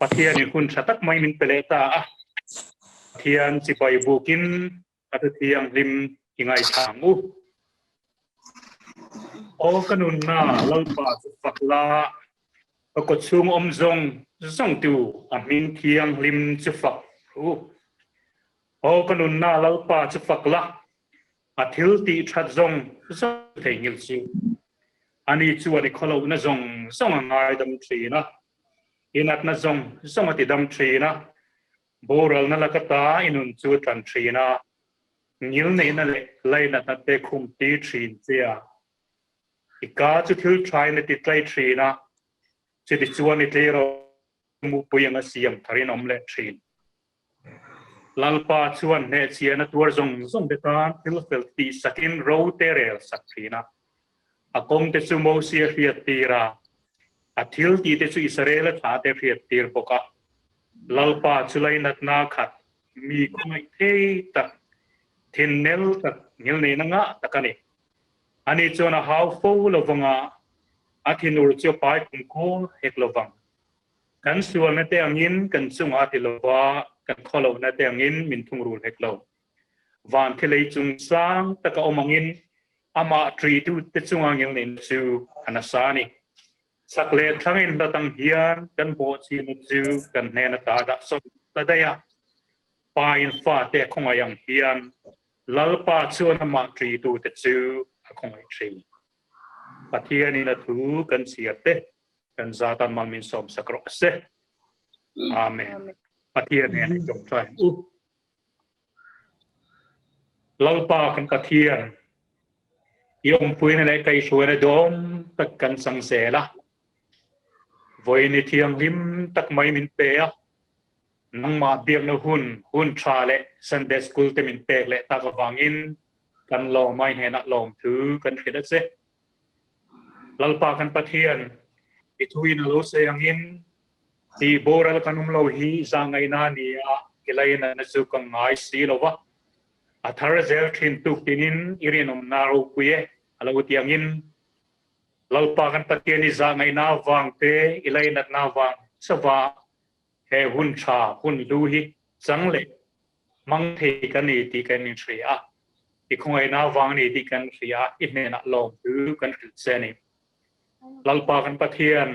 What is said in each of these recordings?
Pathianin hun tha tak mai min pe leh ta a, Pathian chibai bukin a thu thianghlim i ngaithla ang u. Aw ka nunna Lalpa chu fak la, ka kawchhung awm zawng zawng tu a hming thianghlim chu fak u. Aw ka nunna Lalpa chu fak la, A thil tih that zawng zawng theihnghilh chu ani chuan i khawlohna zawng zawng a ngaidam thin a, i natna zawng zawng a tidam thin a, boralna laka ta i nun chu a tlan thin a, ngilneihna leh lainatna te khum tir thin che a, i ka chu thil thain a ti tlai thin a, chutichuan i tleirawl mupui anga siam tharin awm leh thin. Lalpa chuan hnehchhiahna tuar zawng zawng te tan thil fel tih sakin ro te rel sak thin a. A kawng te chu Mosia hriat tir a, a thil tih te chu Israela thlah te hriat tir bawk a. Lalpa chu lainatna khat, mi khawngaih thei tak, thinnel tak, ngilneihna ngah tak a ni. Ani chuan a hau fo lovang a, a thinur chu a pai kumkhur hek lovang. Kan sualna te angin kan chungah a ti lo va, kan khawlohna te angin min thungrul hek lo. Van thilei chung sang taka awm angin amah ṭuitute chunga ngilneihna chu a nasa a ni. Chak leh thlangin hlat ang hian kan bawhchhina chu kan hnen ata dah sawn ta daih a. Pa in fate a khawngaih ang hian Lalpa chuan amah ṭuitute chu a khawngaih ṭhin. Pathianin a thu kan chhiar te Kan za tan mal min sawm sak rawh se. Amen. Pathian nen i tawngtai ang u. Lalpa kan Pathian, i awmpuina leh kaihhruaina dawm tak kan chang zel a. Vawiin i thianghlim tak mai min pe a. Nangmah biakna hun, hun tha leh Sunday School te min pek leh tak avangin kan lawm a, i hnenah lawmthu kan hrilh a che. Lalpa kan Pathian, i thuin a lo sawi angin tih boral kan awm lo hi zahngaihna a ni a, i lainatna chu ka ngai si lo va, a thar zel thin tuk tinin i rinawmna ropui e a lo ti angin Lalpa kan Pathian i zahngaihna avang te, i lainatna avang chauha he hun tha, hun hlu hi chang leh hmang thei ka ni tih kan inhria a, i khawngaihna avang a ni tih kan hria a, i hnenah lawmthu kan hrilh che a ni. Lalpa kan Pathian,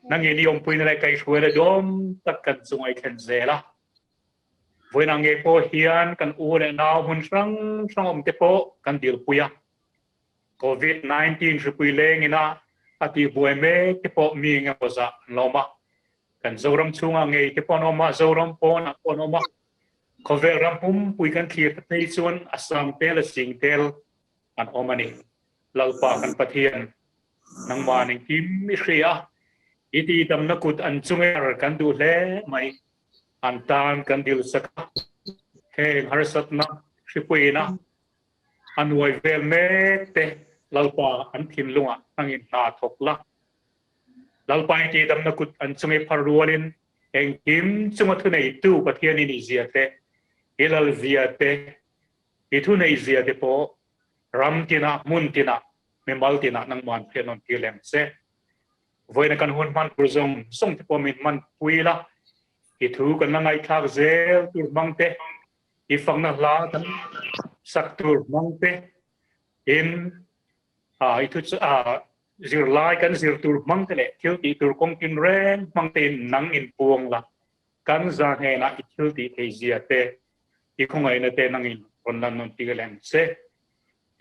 nangin i awmpuina leh kaihhruaina dawm tak kan chunga i thlen zel a. Vawiinah ngei pawh hian kan u leh nau hmun hrang hrang awmte pawh kan dilpui a. Covid 19 hripui lengin a a tihbuai mek te pawh mi engemaw zah an la awm a. Kan Zoram chhungah ngei te pawh an awm a, Zoram pawnah pawh an awm a. Khawvel ram pumpui kan thlir ta phei chuan a sang tel a sing tel an awm a ni. Lalpa kan Pathian, nangmah engkim i hria a, i tihdamna kut an chunga kan duh hle mai. An tan kan dilsak a, heng harsatna hripuina A nuai vel mek te Lalpa an thinlungah hmangin hna thawk la. Lalpa i tihdamna kut an chung i phar rualin engkim chunga thuneitu Pathian i nihzia te, i lalzia te, i thuneihzia te pawh ram tinah, hmun tinah, mimal tinah nangman hriat nawn tir lem che. Vawiina kan hun hman tur zawng zawng te pawh min hmanpui la, i thu kan la ngaihthlak zel tur hmang te, I fakna hla kan sak tur hmang te in i thu zirlai kan zir tur hmang te leh thil tih tur kawng tin reng hmang te in nang in puang la, kan za hnenah i thil tih thei zia te, i khawngaihna te nang in rawn lan nawn tir leh ang che.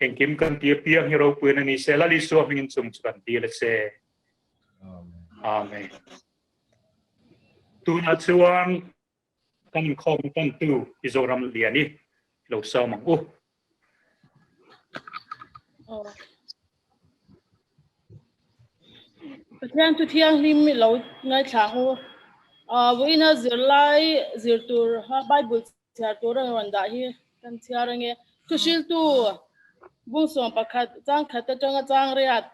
Engkim kan ti apiang hi ropuiin a ni se, Lal Isua hmingin chung chu kan dil a che. Amen. Tunah chuan Kan inkhawm tantu i Zoram lian i lo sawm ang u. Pathian thu thianghlim i lo ngaithla ang u. Vawiina zirlai zir tur Bible chhiar tur a rawn dah hi kan chhiar ange. Thuhriltu bungsawm pakhat changkhat atanga chang riat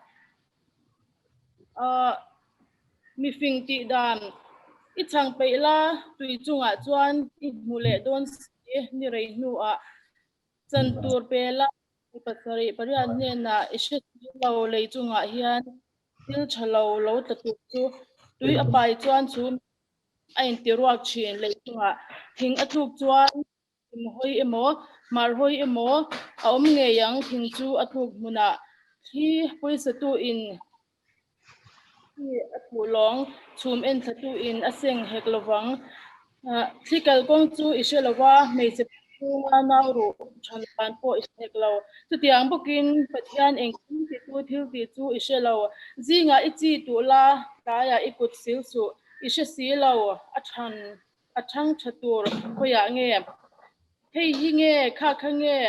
Mifing tih dan i chhang peih la, tui chungah chuan i hmu leh dawn si ni rei hnuah chan tur pe la, mi pasarih pariat hnenah i hre si lo lei chungah hian thil tha lo lo tla tur chu. Tui a pai chuan chhum a inti ruak thin lei chungah thing a tluk chuan thim hawi emaw hmar hawi emaw a awm ngei ang thing chu a tluk hmunah thli pawisa tu in Thli a thuh lawng, chhum en thla tu in a seng hek lovang. Thli kalkawng chu i hre lova, hmeichhe chhunga nau ruh than dan pawh i hre hek lo. Chutiang bawkin Pathian engkim titu thil tih chu i hre lo. Zingah i chi tuh la, tlaiah i kut sil suh. I hre si lo, a than a thang tha tur khawiah nge? Hei hi nge, kha kha nge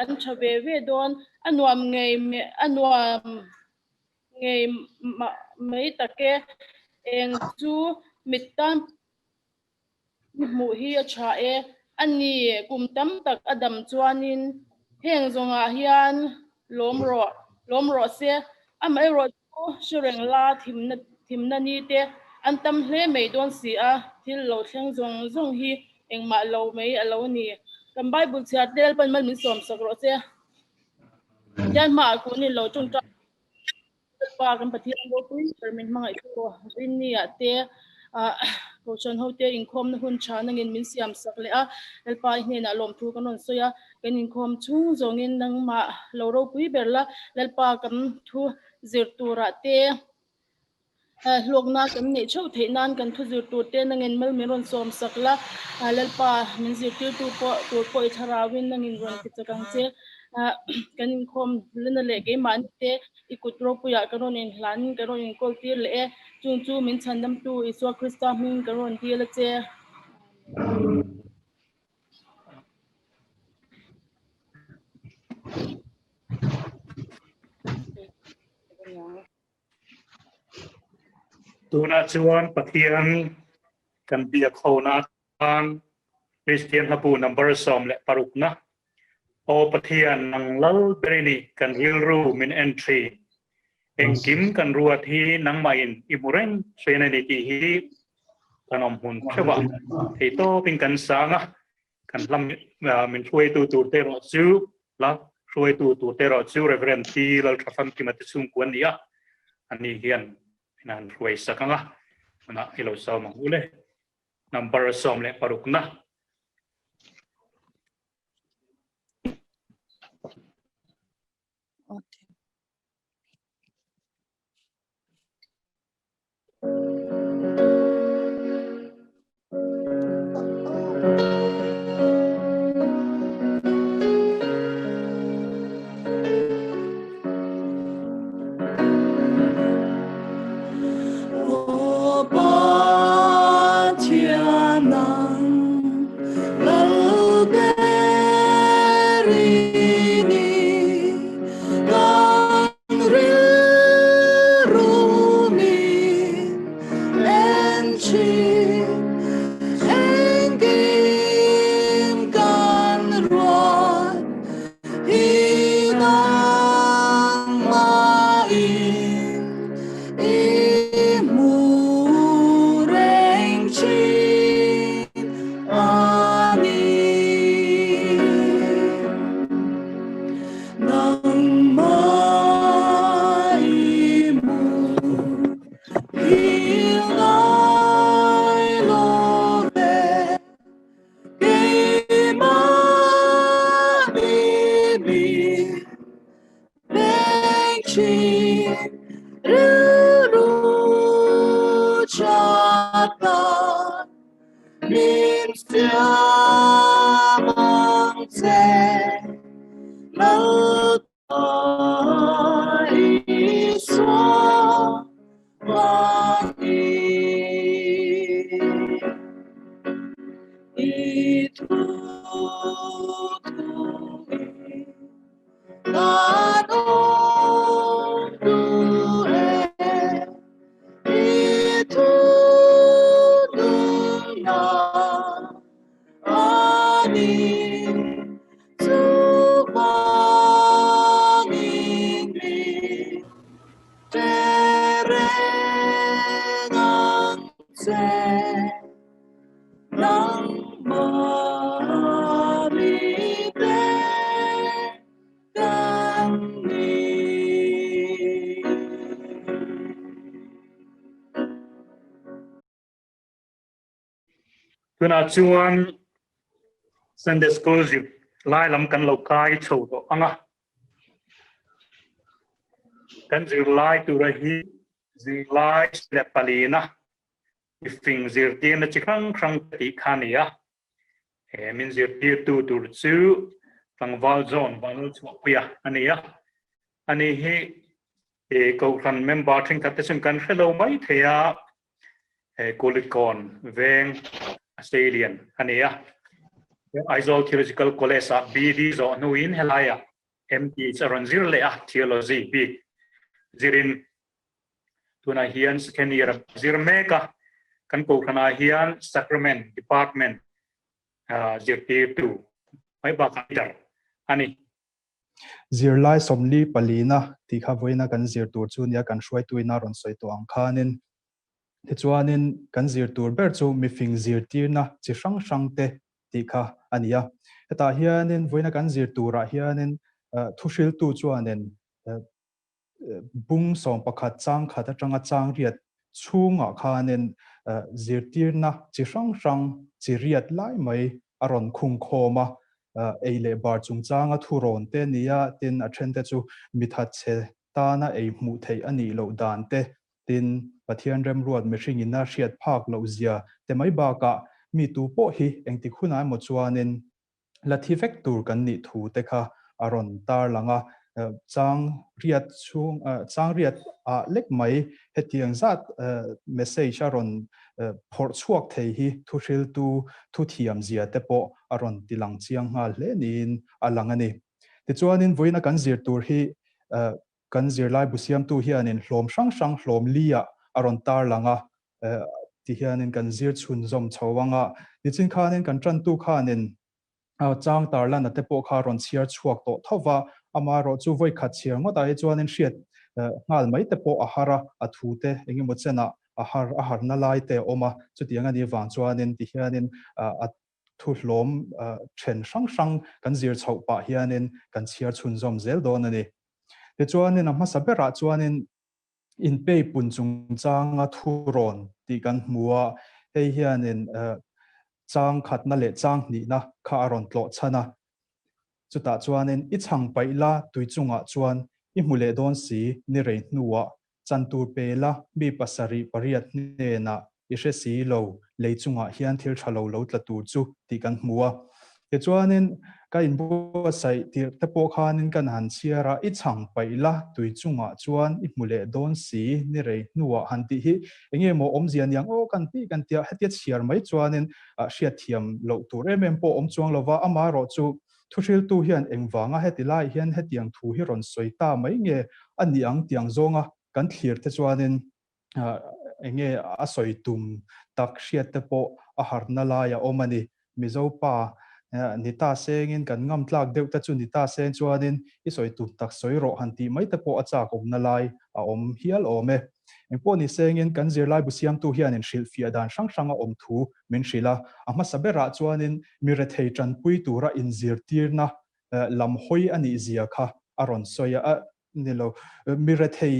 an tha ve ve dawn? A nuam ngei a nuam ngei mai tak e, eng chu mit tan hmuh hi a tha e. A ni, kum tam tak a dam chuanin heng zawngah hian lawm rawh, lawm rawh se. Amaherawh chu hre reng la thimna thimna ni te an tam hle mai dawn si a, thil lo thleng zawng zawng hi engmah lo mai a lo ni. Kan Bible chhiar te Lalpan mal min sawmsak rawh se. Pathian hmaah kun in lo tawngtai Lalpa kan Pathian ropui ber min hmangaih tu Rinni ah te Kohhran ho te inkhawmna hun tha nangin min siam sak leh a, Lalpa i hnenah lawmthu kan rawn sawi a, kan inkhawm chhung zawngin nangmah lo ropui ber la, Lalpa kan thu zir turah te Hlawkna kan neih theuh theih nan kan thu zir tur te nangin mal min rawn sawm sak la, Lalpa min zirtirtu pawh tur pawh i thlarauin nangin rawn ti chak ang che. Kan inkhawm lena leh keimahni te i kut ropuiah ka rawn inhlan, ka rawn inkawl tir leh e. Chung chu min chhandamtu Isua Krista hming ka rawn dil a che. Amen. Tunah chuan Pathian kan biak hona atan Kristian hlabu number 16 na Aw Pathian nang lal ber i ni kan rilru min en thin. Engkim kan ruat hi nangmahin i hmu reng thin a ni tih hi kan awm hmun theuh a, theitawpin kan sang a, Kan hla min hruaitu tur te erawh chu hla hruaitu tur te erawh chu Reverend T. Lalthafamkima te chhungkua an ni a, ani hian min han hruai sak ang a, tunah i lo sawm ang u le. Number 16 na. Tunah chuan Sunday School zir lai lam kan lo kai chho tawh ang a. Kan zirlai tura hi zirlai leh palina mifing zirtirna chi hrang hrang te tih kha a ni a. He min zirtirtu tur chu tlangval John Vanlalchhuahpuia a ni a. Ani hi Kohhran member thenkhat te chuan kan hre lo mai thei a, Kulikawn veng a seilian a ni a. Aizawl Theological College ah BD zawh hnuin helaiah MTH a rawn zir leh a, Theology bik zirin tunah hian second year a zir mek a. Kan Kohhranah hian Sacrament Department zirtirtu mai bakah leader a ni. Zirlai 44 palina tih kha vawiina kan zir tur chu nia kan hruaituina rawn sawi tawh ang khanin tichuanin kan zir tur ber chu mifing zirtirna chi hrang hrang te tih kha a ni a. Hetah hianin vawiina kan zir turah hianin thuhriltu chuanin bung 11 chang khat atanga chang riat chhungah khanin zirtirna chi hrang hrang chi riat lai mai a rawn khung khawm a, ei leh bar chungchanga thurawn te nia tin a thente chu mithatchhe tana ei hmuh theih a nih loh dan te tin Pathian remruat mihringin a hriat phak loh zia te mai bakah mi tu pawh hi engtik hunah emaw chuanin la thi vek tur kan nih thu te kha a rawn tarlang a, chang riat chhung chang riat ah lek mai hetiang zat message a rawn phawrh chhuak thei hi thuhriltu thuthiam zia te pawh a rawn tilang chiang nghal hle niin a lang a ni. Tichuanin vawiina kan zir tur hi kan zirlaibu siamtu hianin hlawm hrang hrang hlawm li ah a rawn tarlang a, ti hianin kan zir chhunzawm chho ang a, nichin khanin kan tantu khanin chang tarlana te pawh kha rawn chhiar chhuak tawh tho va, amaherawh chu vawi khat chhiar ngawtah hi chuanin hriat nghal mai te pawh a har a, a thu te engemaw chenah a har a harna lai te a awm a, chutiang a nih vang chuanin ti hianin a thu hlawm then hrang hrang kan zir chhoh pah hianin kan chhiar chhunzawm zel dawn a ni. Tichuanin a hmasa berah chuanin Inpeipun chungchanga thurawn tih kan hmu a, hei hianin chang khatna leh chang hnihna kha a rawn tlawh chhan a. Chutah chuanin i chhang paih la tui chungah chuan i hmu leh dawn si ni rei hnuah chan tur pe la mi pasarih pariat hnenah i hre si lo, lei chungah hian thil tha lo lo tla tur chu tih kan hmu a. Tichuanin ka inbuatsaih tirh te pawh khanin kan han chhiar a, i chhang paih la tui chungah chuan i hmu leh dawn si ni rei hnuah han tih hi enge maw awmzia niang aw kan tih kan tia hetia chhiar mai chuanin hriatthiam loh tur em em pawh awm chuang lova, amaherawhchu thuhriltu hian engvanga heti lai hian hetiang thu hi rawn sawi ta mai nge a ni ang tiang zawnga kan thlir te chuanin enge a sawi tum tak hriat te pawh a harna lai a awm a ni. Mizo pa ni ta sengin kan ngam tlak deuh te chu ni ta seng chuanin i sawi tum tak sawi rawh han tih mai te pawh a chak awmna lai a awm hial awm e. Engpawh ni sengin kan zirlaibu siamtu hianin hrilhfiah dan hrang hrang a awm thu min hrilh a. A hmasa berah chuanin mi rethei tanpui tura inzirtirna lam hawi a nih zia kha a rawn sawi a. Ni lo, mi rethei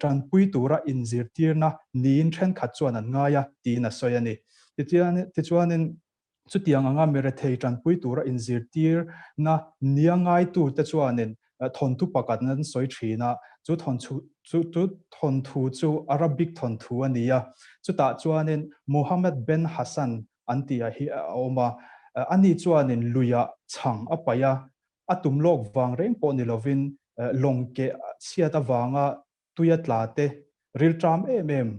tanpui tura inzirtirna niin thenkhat chuan an ngai a, tiin a sawi a ni. Tichuanin, chutiang anga mi rethei tanpui tura inzirtirna nia ngaitute chuanin thawnthu pakhat an sawi thin a, chu thawnthu chu Arabic thawnthu a ni a. Chutah chuanin Muhammad ben Hassan an tih hi a awm a, ani chuanin luiah chhang a paih a, A tum lawk vang reng pawh ni lovin lawng keh chhiat avanga tuia tla te rilṭam em em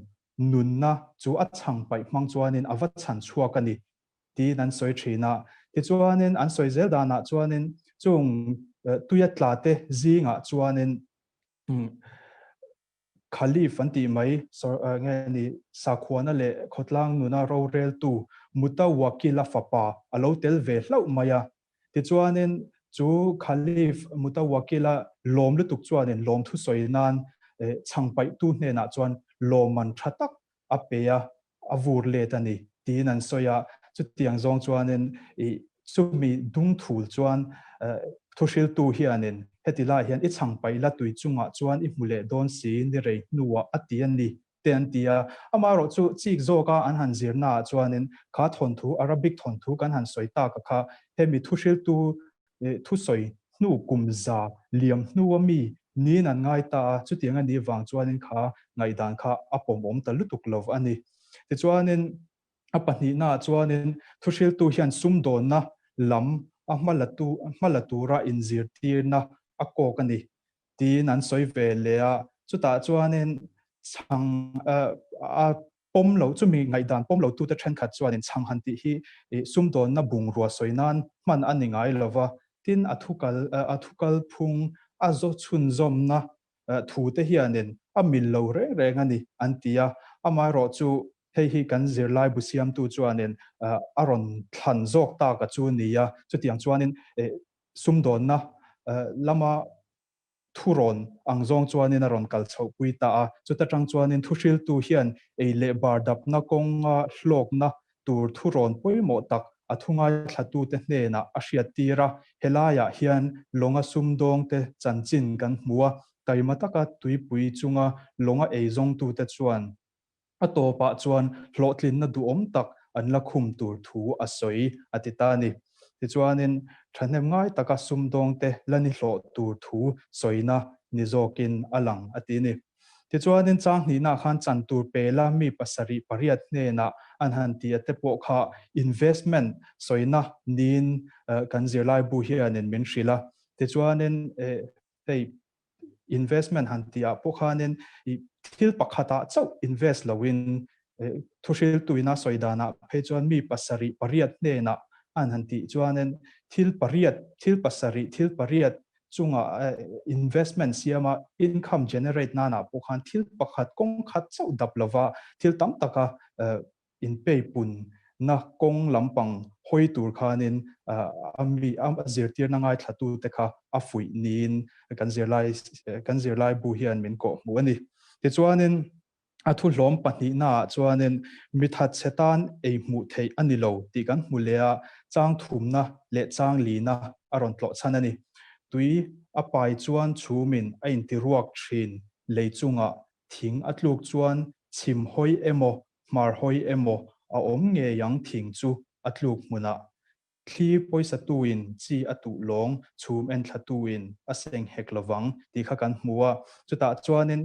nunna chu a chhang paih hmang chuanin a va chhan chhuak a ni tiin an sawi thin a. Tichuanin an sawi zel danah chuanin chung tuia tla te zingah chuanin Khalif an tih mai, nge ni, sakhuana leh khawtlang nuna roreltu Mutawakil-a fapa a lo tel ve hlauh mai a. Tichuanin chu Khalif Mutawakil-a lawm lutuk chuanin lawm thusawi nan chhangpaihtu hnenah chuan lawmman tha tak a pe a, a vur let a ni tiin an sawi a, chutiang zawng chuanin ih chumi dung thul chuan thuhriltu hianin heti lai hian i chhang paih la tui chungah chuan i hmu leh dawn si ni rei hnuah a ti a ni. te an ti a. Amaherawhchu chik zawka an han zirnaah chuanin kha thawnthu, Arabic thawnthu kan han sawi tak a kha hemi thuhriltu thusawi hnu kum za liam hnua mi niin an ngai ta a, chutiang a nih vang chuanin kha ngaihdan kha a pawmawm ta lutuk lo a ni. Tichuanin a pahnihnaah chuanin thuhriltu hian sumdawnna lam a hmalatu hmala tura inzirtirna a kawk a ni tiin an sawi ve leh a, chutah chuanin chhang a pawm lo chumi ngaihdan pawm lo tute thenkhat chuanin chhang han tih hi sumdawnna bungrua sawi nan hman a ni ngai lo va, tin a thukal a thukalphung a zaw chhunzawmna thute hianin a mil lo reng reng a ni an ti a, amaherawhchu hei hi kan zirlaibu siamtu chuanin a rawn thlan zawk tak a chu ni a, chutiang chuanin sumdawnna lama thurawn ang zawng chuanin a rawn kal chhohpui ta a, chuta tang chuanin thuhriltu hian ei leh bar dapna kawnga hlawkna tur thurawn pawimawh tak a thu ngaithlatute hnenah a hriattir a, helaiah hian lawnga sumdawngte chanchin kan hmu a, taima taka tuipui chunga lawnga eizawngtute chuan A tawpah chuan hlawhtlinna duhawm tak an la khum tur thu a sawi a ti ta a ni. Tichuanin, thahnem ngai taka sumdawngte la ni hlawh tur thu sawina ni zawkin a lang a ti a ni. Tichuanin chang hnihnaah khan chan tur pe la mi pasarih pariat hnenah an han ti a te pawh kha investment sawina niin kan zirlaibu hianin min hrilh a. Tichuanin hei investment han tih ah pawh khanin i thil pakhat ah chauh invest loin thuhriltuina sawi danah phei chuan mi pasarih pariat hnenah an han tih chuanin thil pariat thil pasarih thil pariat chunga investment siama income generate nanah pawh khan thil pakhat kawng khat chauh dap lova thil tam taka inpeipun na kawng lampang hawi tur khanin a mi a zirtirna ngaithlatute kha a fuih niin kan zirlai kan zirlai bu hian min kawh hmuh a ni. Tichuanin a thuhlawm pahnihnaah chuanin mi thatchhe tan ei hmuh theih a ni lo tih kan hmu leh a, chang thumna leh chang lina a rawn tlawh chhan a ni. Tui a pai chuan chhumin a intiruak thin lei chungah thing a tluk chuan chhim hawi emaw hmar hawi emaw a awm ngei ang thing chu a tluk hmunah thli pawisa tuin chi a tuh lawng chhum enthla tuin a seng hek lovang tih kha kan hmu a. Chutah chuanin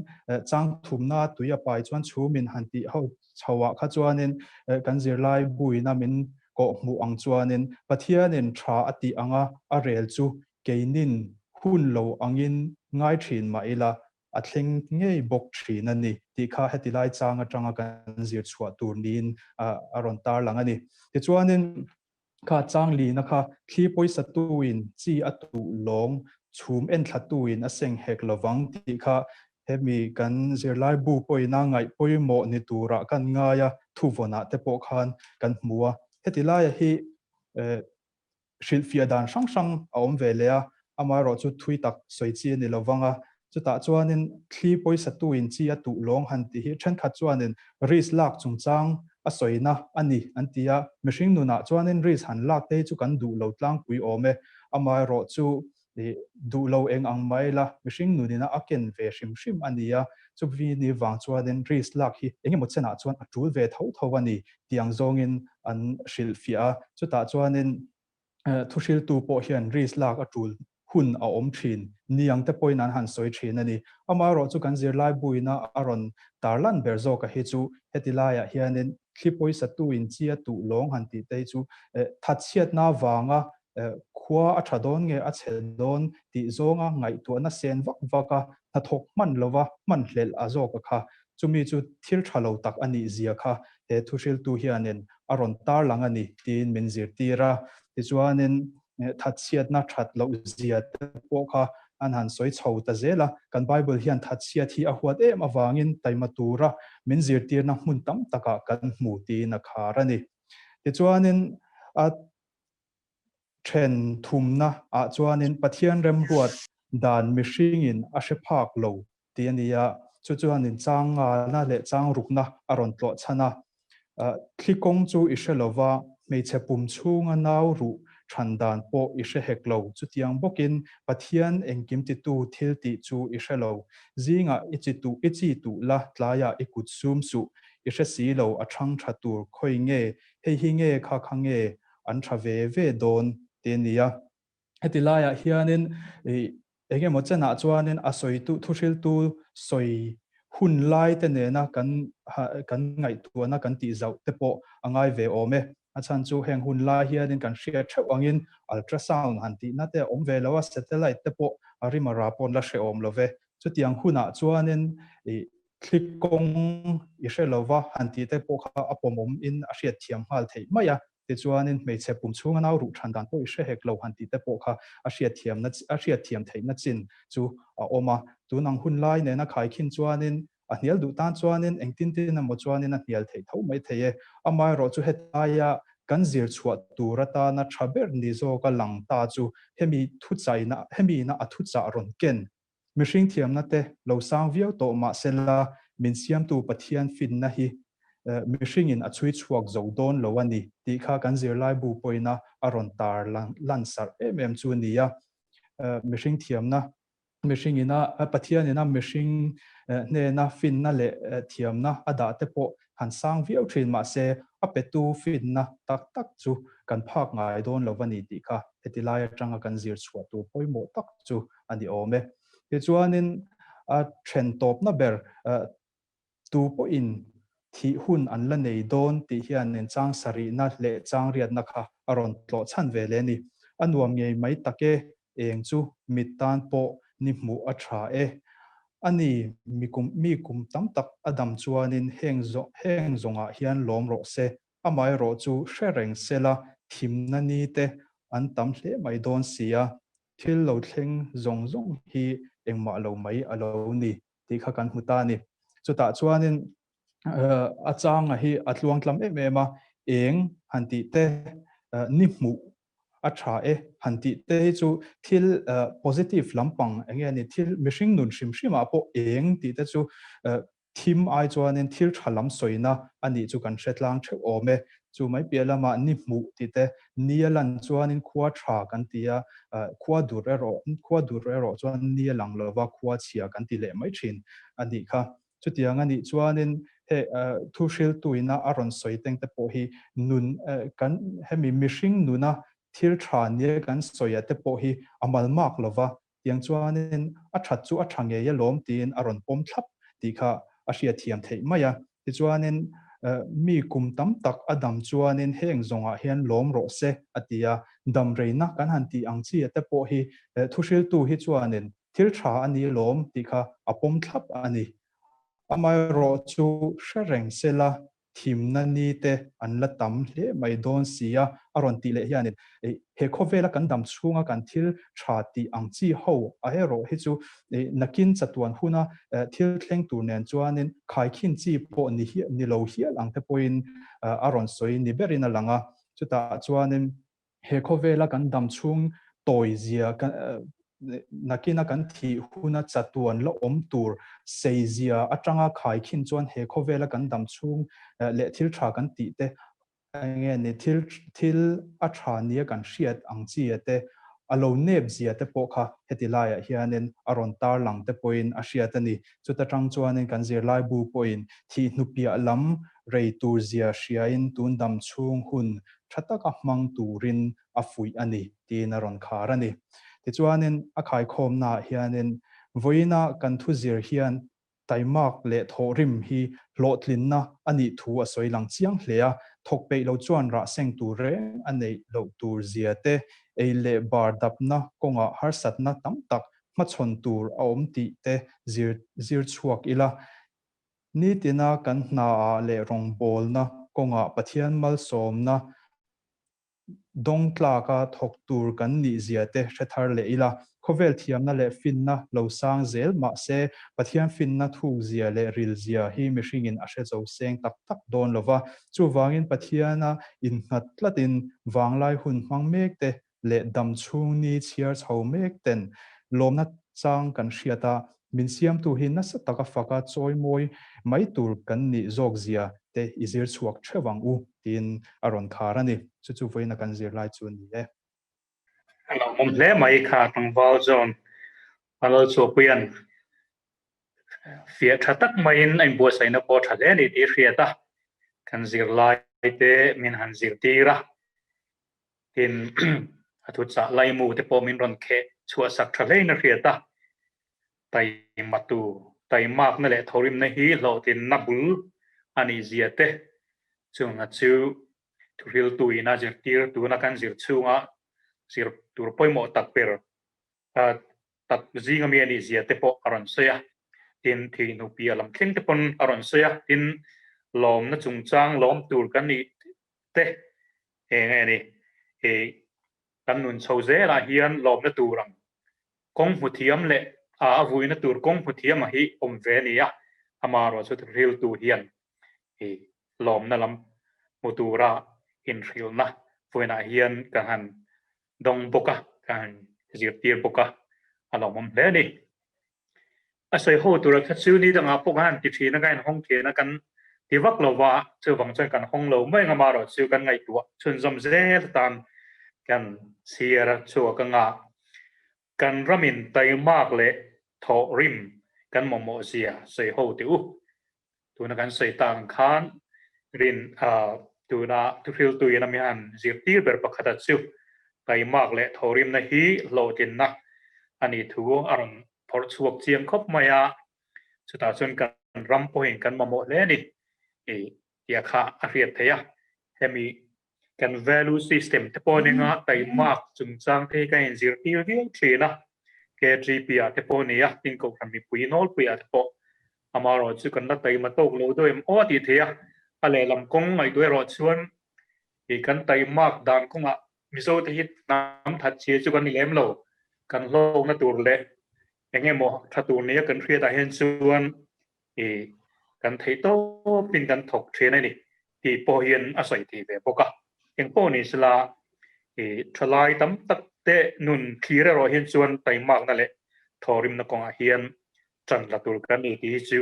chang thumna tui a pai chuan chhumin han tih ho chhoah kha chuanin kan zirlai buina min kawh hmuh ang chuanin Pathianin tha a tih anga a rel chu keinin hun lo angin ngai thin mah ila a thleng ngei bawk thin a ni tih kha heti lai chang atanga kan zir chhuah tur niin a rawn tarlang a ni. Tichuanin kha chang lina kha thli pawisa tuin chi a tuh lawng chhum enthla tuin a seng hek lovang tih kha hemi kan zirlai bu pawhin a ngaih pawimawh ni turah kan ngai a, thuvawnah te pawh khan kan hmu a. Heti laia hi hrilhfiah dan hrang hrang a awm ve leh a, amaherawhchu thui tak sawi chi a ni lo vang a, chutah chuanin thli pawisa tuin chi a tuh lawng han tih hi thenkhat chuanin risk lak chungchang a sawina a ni an ti a, mihring nunah chuanin risk han lak te hi chu kan duh lo tlangpui awm e, amaherawhchu duh lo eng ang mai la, mihring nunina a ken ve hrim hrim a ni a, chuvi ni vang chuanin risk lak hi engemaw chenah chuan a tul ve tho tho a ni tih ang zawngin an hrilhfiah a, chutah chuanin thuhriltu pawh hian risk lak a tul hun a awm thin ni ang te pawhin an han sawi thin a ni. Amaherawhchu kan zirlai buina a rawn tarlan ber zawka hi chu heti laiah hianin thli pawisa tuin chi a tuh lawng han tih te hi chu thatchhiatna vanga khua a tha dawn nge a chhe dawn tih zawnga ngaihtuahna sen vak vak a, hnathawk hman lova hman hlelh a zawka kha Chumi chu thil tha lo tak a nih zia kha he thuhriltu hianin a rawn tarlang a ni tiin min zirtir a. Tichuanin thatchhiatna that loh zia te pawh kha an han sawi chho ta zel a. Kan Bible hian thatchhiat hi a huat em avangin taima tura min zirtirna hmun tam takah kan hmu tiin a khar a ni. Tichuanin a then thumna ah chuanin Pathian remruat dan mihringin a hre phak lo tih a ni a, chu chuanin chang ngalna leh chang rukna a rawn tlawh chhan a. Thli kawng chu i hre lova, hmeichhe pum chhunga nau ruh Ṭhan dan pawh i hre hek lo. Chutiang bawkin Pathian engkim titu thil tih chu i hre lo. Zingah i chi tuh i chi tuh la, tlaiah i kut sum suh. I hre si lo, a ṭhang ṭha tur khawi nge, hei hi nge kha kha nge an ṭha ve ve dawn te nia. Heti laiah hianin eng emaw chenah chuanin a sawitu thuhriltu sawi hun lai te nena kan kan ngaihtuahna kan tih zauh te pawh a ngai ve awm e. A chhan chu heng hun lai hianin kan hriat theuh angin ultrasound han tihna te a awm ve lo a, satellite te pawh a rim a ra pawh an la hrehawm lo ve. Chutiang hunah chuanin thli kawng i hre lova han tih te pawh kha a pawmawm in a hriatthiam nghal theih mai a. Tichuanin hmeichhe pum chhunga nau ruh than dan pawh i hre hek lo han tih te pawh kha a hriatthiamna a hriatthiam theihna chin chu a awm a. Tun ang hun lai nena khaikhin chuanin a hnial duh tan chuanin engtin tin emaw chuanin a hnial theih tho mai thei e. Amaherawh chu hetaia kan zir chhuah tur atana tha ber ni zawka lang ta chu hemi thuchaina hemi ina a thuchah rawn ken Mihring thiamna te lo sang viau tawh mah sela min siamtu Pathian finna hi mihringin a chhui chhuak zo dawn lo a ni tih kha kan zirlaibu pawhin a a rawn tar lansarh em em chu a ni a. Mihring thiamna, mihringin a Pathianin a mihring hnena finna leh thiamna a dah te pawh han sang viau thin mah se a petu finna tak tak chu kan phak ngai dawn lo a ni tih kha heti lai atanga kan zir chhuah tur pawimawh tak chu a ni awm e. Tichuanin a then tawpna ber tu pawhin thih hun an la nei dawn tih hianin chang sarihna leh chang riatna kha a rawn tlawh chhan ve leh a ni. A nuam ngei mai tak e, eng chu mit tan pawh ni hmuh a tha e. A ni, mi kum mi kum tam tak a dam chuanin heng heng zawngah hian lawm rawh se. Amaherawh chu hre reng sela thimna ni te an tam hle mai dawn si a, Thil lo thleng zawng zawng hi engmah lo mai a lo ni tih kha kan hmu ta a ni. Chutah chuanin a changa hi a tluangtlam em em a, eng han tih te, ni hmuh a tha e han tih te hi chu thil positive lampang eng nge ni, thil mihring nun hrim hrimah pawh eng tih te chu Thim ai chuanin thil tha lam sawina a nih chu kan hre tlang theuh awm e. Chu mai piah lamah ni hmuh tih te, ni a lan chuanin khua tha kan ti a, khua dur erawh khua dur erawh chuan ni a lang lova khua chhia kan ti leh mai thin a nih kha. Chutiang a nih chuanin he thu hriltuina a rawn sawi teng te pawh hi nun kan hemi mihring nuna thil tha nia kan sawia te pawh hi a malmak lova Tiang chuanin a that chu a tha ngei alawm tiin a rawn pawm thlap tih kha a hriatthiam theih mai a. Tichuanin mi kum tam tak a dam chuanin heng zawngah hian lawm rawh se a ti a. Dam reina kan han tih ang chi te pawh hi thuhriltu hi chuanin thil tha a ni lawm tih kha a pawm thlap a ni. Amaherawh chu hre reng sela thimna ni te an la tam hle mai dawn si a, a rawn tih leh hianin he khawvela kan dam chhunga kan thil tha tih ang chi ho a erawh hi chu nakin chatuan huna thil thleng tur nen chuanin khaikhin chi pawh ni ni lo hial ang te pawhin a rawn sawi ni berin a lang a, chutah chuanin He khawvela kan dam chhung tawi zia nakina kan thih huna chatuan la awm tur sei zia atanga khaikhin chuan he khawvela kan dam chhung leh thil tha kan tih te enge ni thil thil a tha nia kan hriat ang chi a te a lo nep zia te pawh kha heti laiah hianin a rawn tarlang te pawhin a hriat a ni. Chuta tang chuanin kan zirlaibu pawhin thih hnupiah lam rei tur zia hriain tun dam chhung hun tha taka hmang turin a fuih a ni tiin a rawn khar a ni. Tichuanin a khaikhawmnaah hianin vawiina kan thu zir hian taimak leh thawhrim hi hlawhtlinna a nih thu a sawi lang chiang hle a, thawk peih lo chuan rah seng tur reng a neih loh tur zia te, ei leh bar dapna kawngah harsatna tam tak hmachhawn tur a awm tih te zir zir chhuak ila. Nitina kan hnaah leh rawngbawlna kawngah Pathian malsawmna dawng tlaka thawk tur kan nih zia te hre thar leh ila. Khawvel thiamna leh finna lo sang zel mah se Pathian finna thuk zia leh ril zia hi mihringin a hre zo seng tak tak dawn lo va. Chuvangin Pathiana innghat tlatin vanglai hun hmang mek te leh dam chhung ni chhiar chho mek ten lawmna chang kan hriat a, min siamtu hi nasa taka faka chawimawi mai tur kan nih zawk zia te i zir chhuak theuh ang u tiin a rawn khar a ni. Chu chu vawiina kan zirlai chu a ni e. A lawmawm hle mai kha tlangval John a lo chhuahpuia'n fiah tha tak maiin a inbuatsaihna pawh a tha hle a ni tih hriat a, kan zirlai te min han zirtir a, tin a thuchah laimu te pawh min rawn kheh chhuah sak tha hlein a hriat a, taimatu taimakna leh thorimna hi hlawhtlinna bul a nih zia te chunga chu thuhriltu ina zirtir tuna kan zir chhunga zir tur pawimawh tak ber tak zinga mi a nih zia te pawh a rawn sawi a, tin thihnu piah lam thleng te pawn a rawn sawi a, tin lawmna chungchang lawm tur kan nih te eng nge ni ih kan nun chho zelah hian lawmna tur ang kawng hmu thiam leh a vuina tur kawng hmu thiam a hi awm ve a ni a, amaherawhchu thuhriltu hian ih lawmna lam hmu tura inhrilhna vawiinah hian ka han dawng bawk a, ka han zirtir bawk a, a lawmawm hle a ni. A sawi ho tura kha chu ni dangah pawh kan han ti thin a, kan inhawng thin a, kan ti vak lo va, chuvang chuan kan hawng lo mai ang amaherawhchu kan ngaihtuah chhunzawm zel atan kan chhiar a chhuak anga kan ramin taimak leh thawhrim kan mamawh zia sawi ho teh u. Tuna kan sawi tak ang khan rin tuna thuhriltuin a mi han zirtir ber pakhata chu taimak leh thawhrimna hi hlawhtlinna a nih thu a rawn phawrh chhuak chiang khawp mai a, chutah chuan kan ram pawhin kan mamawh hle a ni tih a kha a hriat theih a. Hemi kan value system te pawh ninga taimak chungchang te hi kan inzirtir viau thin a, KGP ah te pawh nia, tin Kohhran mipui nawlpui ah te pawh amaherawh chu kan la taima tawk lo deuh em aw tih theih a, a lehlam kawng ngaihtuah erawh chuan ih kan taimak dan kawngah Mizo te hi hnam that chhia chu kan ni lem lo, kan hlawkna tur leh eng emaw tha tur nia kan hriatah hian chuan ih kan theih tawpin kan thawk thin a ni tih pawh hian a sawi thei ve bawk a. Engpawh ni sela ih thalai tam tak te nun thlir erawh hian chuan taimakna leh thawhrimna kawngah hian tan la tur kan ni tih hi chu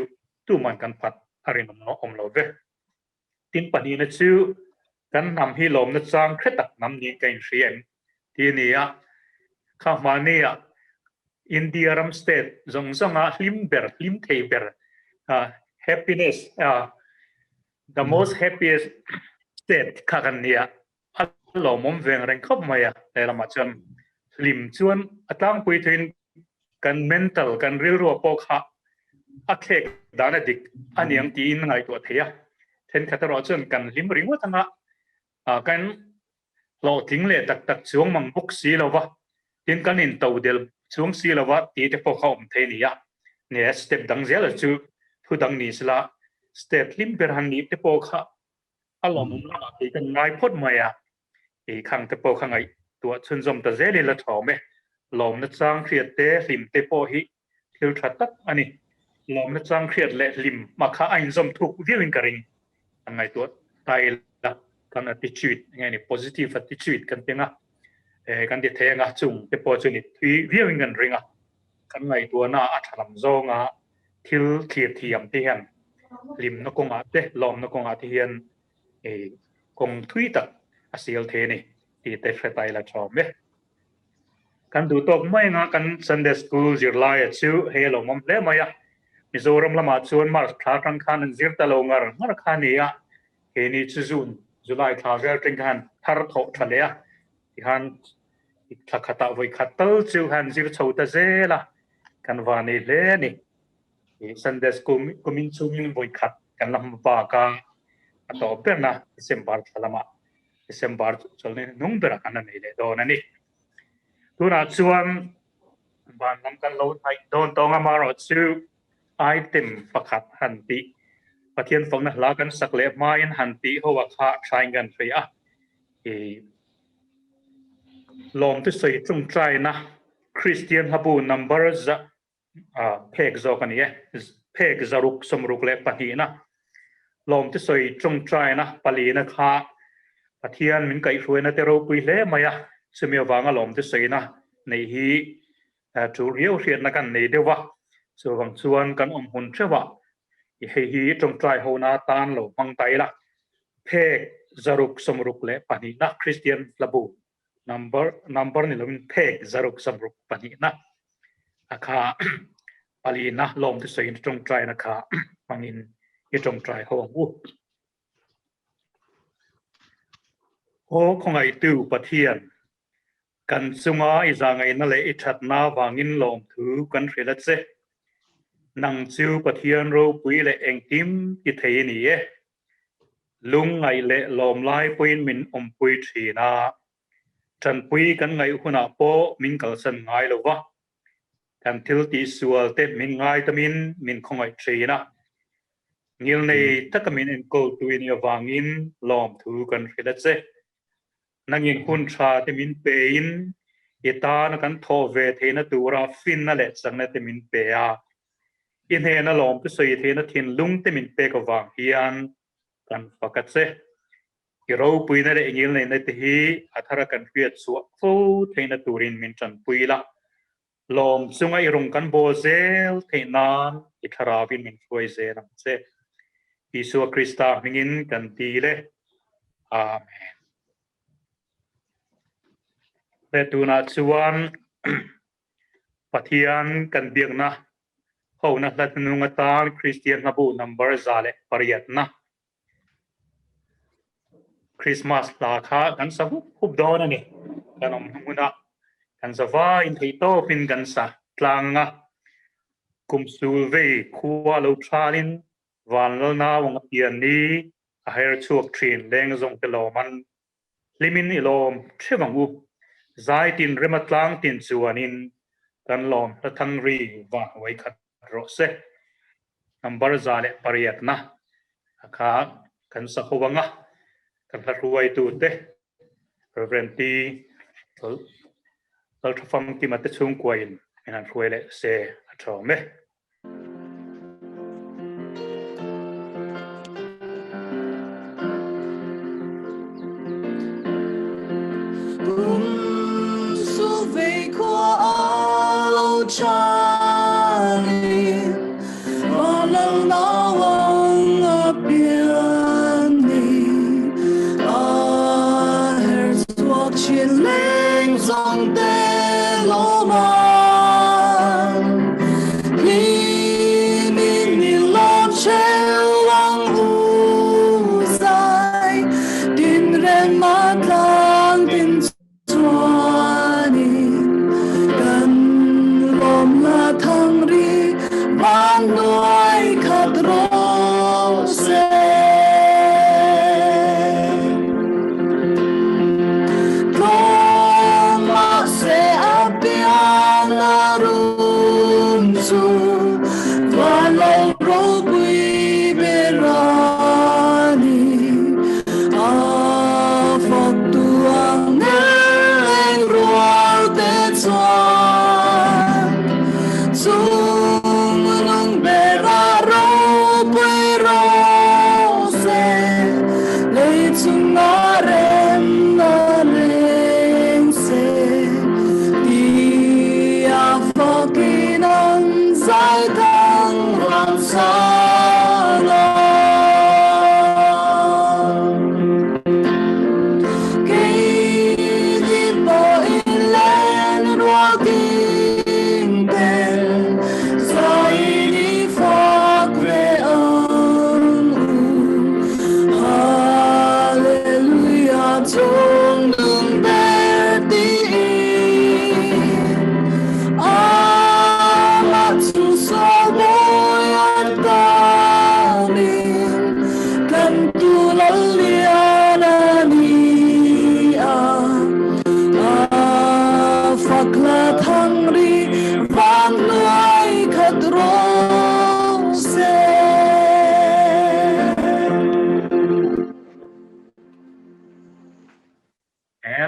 tuman kan phat a rinawm awm lo ve. Tin pahnihna chu kan hnam hi lawmna chang hre tak hnam niin ka inhria em tih a ni a. Kha hmahnia India ram state zawng zawnga hlim ber, hlim thei ber, happiness, the most happiest state kha kan ni a. A lawmawm veng reng khawp mai a, helamah chuan hlim chuan a tlangpui thuin kan mental, kan rilrua pawh kha a thlek dan a dik a niang tiin ngaihtuah thei a. Thenkhat erawh chuan kan hlim ringawt anga kan hlawhtling leh tak tak chuang mang bawk si lo va, tin kan into del chuang si lo va tih te pawh kha awm thei a ni a. Nge step dang zel chu thu dang ni sela step hlim ber han nih te pawh kha a lawmawm lamah kei kan ngai phawt mai a, i khang te pawh kha ngaihtuah chhunzawm ta zel ila thawm e. Lawmna chang hriat te hlim te pawh hi thil tha tak a ni. Lawmna chang hriat leh hlim a kha a inzawm thuk viauin ka ring. Kan ngaihtuah ta ila kan attitude eng nge ni positive attitude kan ti anga kan ti thei anga chung te pawh chu ni thui viauin kan ring a. Kan ngaihtuahna a tha lam zawnga thil thlir thiam te hian hlimna kawngah te lawmna kawngah te hian kawng thui tak a sial thei a ni tih te hre ta ila thawm e. Kan duh tawk mai anga kan Sunday School zirlaia chu hei a lawmawm hle mai a, Mizoram lamah chuan March thla atang khan an zir ta lo ngar ngar kha a ni a, keini chu June, July thla vel teng khan thar thawh tha leh a, tikhan thla khatah vawi khat tal chu han zir chho ta zel a, kan va nei hle a ni. Sunday School kumin chungin vawi khat kan la hmu bak a, a tawp berna December thla lamah December chawlhni hnung berah kan la nei leh dawn a ni. Tunah chuan van lam kan lo hnaih dawn tawng a, amaherawhchu item pakhat han tih Pathian fakna hla kan sak leh hmain han tih ho a kha thain kan hria a. Lawmte sawi tawngtaina Kristian hlabu number za phek zawk a ni e. Phek zaruk sawmruk leh pahnihna lawmte sawi tawngtaina palina kha Pathian min kaihhruaina te ropui hle mai a, chumi avanga lawmte sawina neih hi tul riau hriatna kan nei deuh va, chuvang chuan kan awm hun theuhah hei hi tawngtai hona tan lo hmang ta ila. Phek zaruk sawmruk leh pahnihna Kristian hlabu. Number number ni loin phek zaruk samruk pahnihna a kha palina lawm te sawiin tawngtaina kha hmangin i tawngtai ho ang u. Aw khawngaihtu Pathian, kan chunga i zahngaihna leh i thatna vangin lawmthu kan hrilh a che. Nang chu Pathian ropui leh engkim ti thei i ni e. Lungngaih leh lawmlai pawhin min awmpui thin a, tanpui kan ngaih hunah pawh min kalsan ngai lo va, kan thil tihsual te min ngaitamin min khawngaih thin a. Ngilnei taka min enkawltu i nih avangin lawmthu kan hrilh a che. Nangin hun tha te min pein i tana kan thawh ve theihna tura finna leh chakna te min pe a. I hnena lawmtu sawi theihna thinlung te min pek avang hian kan fak a che. I ropuina leh i ngilneihna te hi a thara kan hriat chhuah fo theihna turin min tanpui la. Lawm chunga i rung kan bawl zel theih nan i thlarauin min hruai zel ang che. Isua Krista hmingin kan dil e. Amen. Le tunah chuan Pathian kan biakna hona hla hnung atan Kristian hlabu number 108na Christmas hla kha kan sa hup hup dawn a ni. Kan awm hmunah kan za vaiin theihtawpin kan sa tlang a. Kum sul vei khua lo thalin Vanlal naung a pian ni a her chhuak thin leng zawng te lawm an hlimin i lawm theuh ang u. Zai tin rema tlang tin chuanin kan lawm hla thang ri van huai khat rawh se. Number 108na a kha kan sa ho ang a, kan hla hruaitute Reverend Pi Lalthafamkima te chhungkuain min han hruai leh se a tha awm e.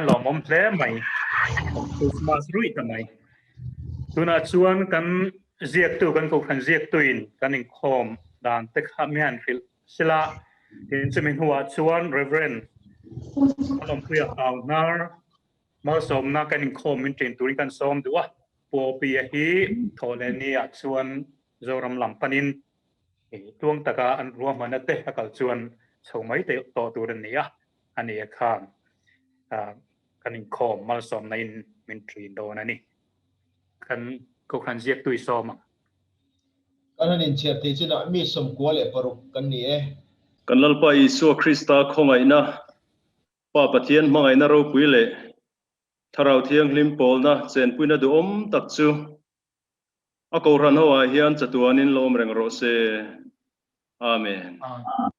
Lawmawm hle mai. Christmas ruih ta mai. Tunah chuan kan ziaktu kan kohhran ziaktuin kan inkhawm dan te kha mi han hrilh sila. Tin chumi hnuah chuan Reverend Alawmpuia Hauhnar Malsawmna kan inkhawm min ṭin turin kan sawm duh a. Pu Awpia hi thawhlehni ah chuan Zoram lam panin tuang taka an ruahmanna te a kal chuan chho mai tawh tur a ni a, a ni a khan. Kan inkhawm malsawmna in min ṭin dawn a ni. Kan Kohhran ziaktu i sawm ang. Kan han inchhiar thei chinah mi 96 kan ni e. Kan Lalpa Isua Krista khawngaihna, Pa Pathian hmangaihna ropui leh Thlarau Thianghlim pawlna chenpuina duhawm tak chu a Kohhran ho ah hian chatuanin la awm reng rawh se. Amen. Amen.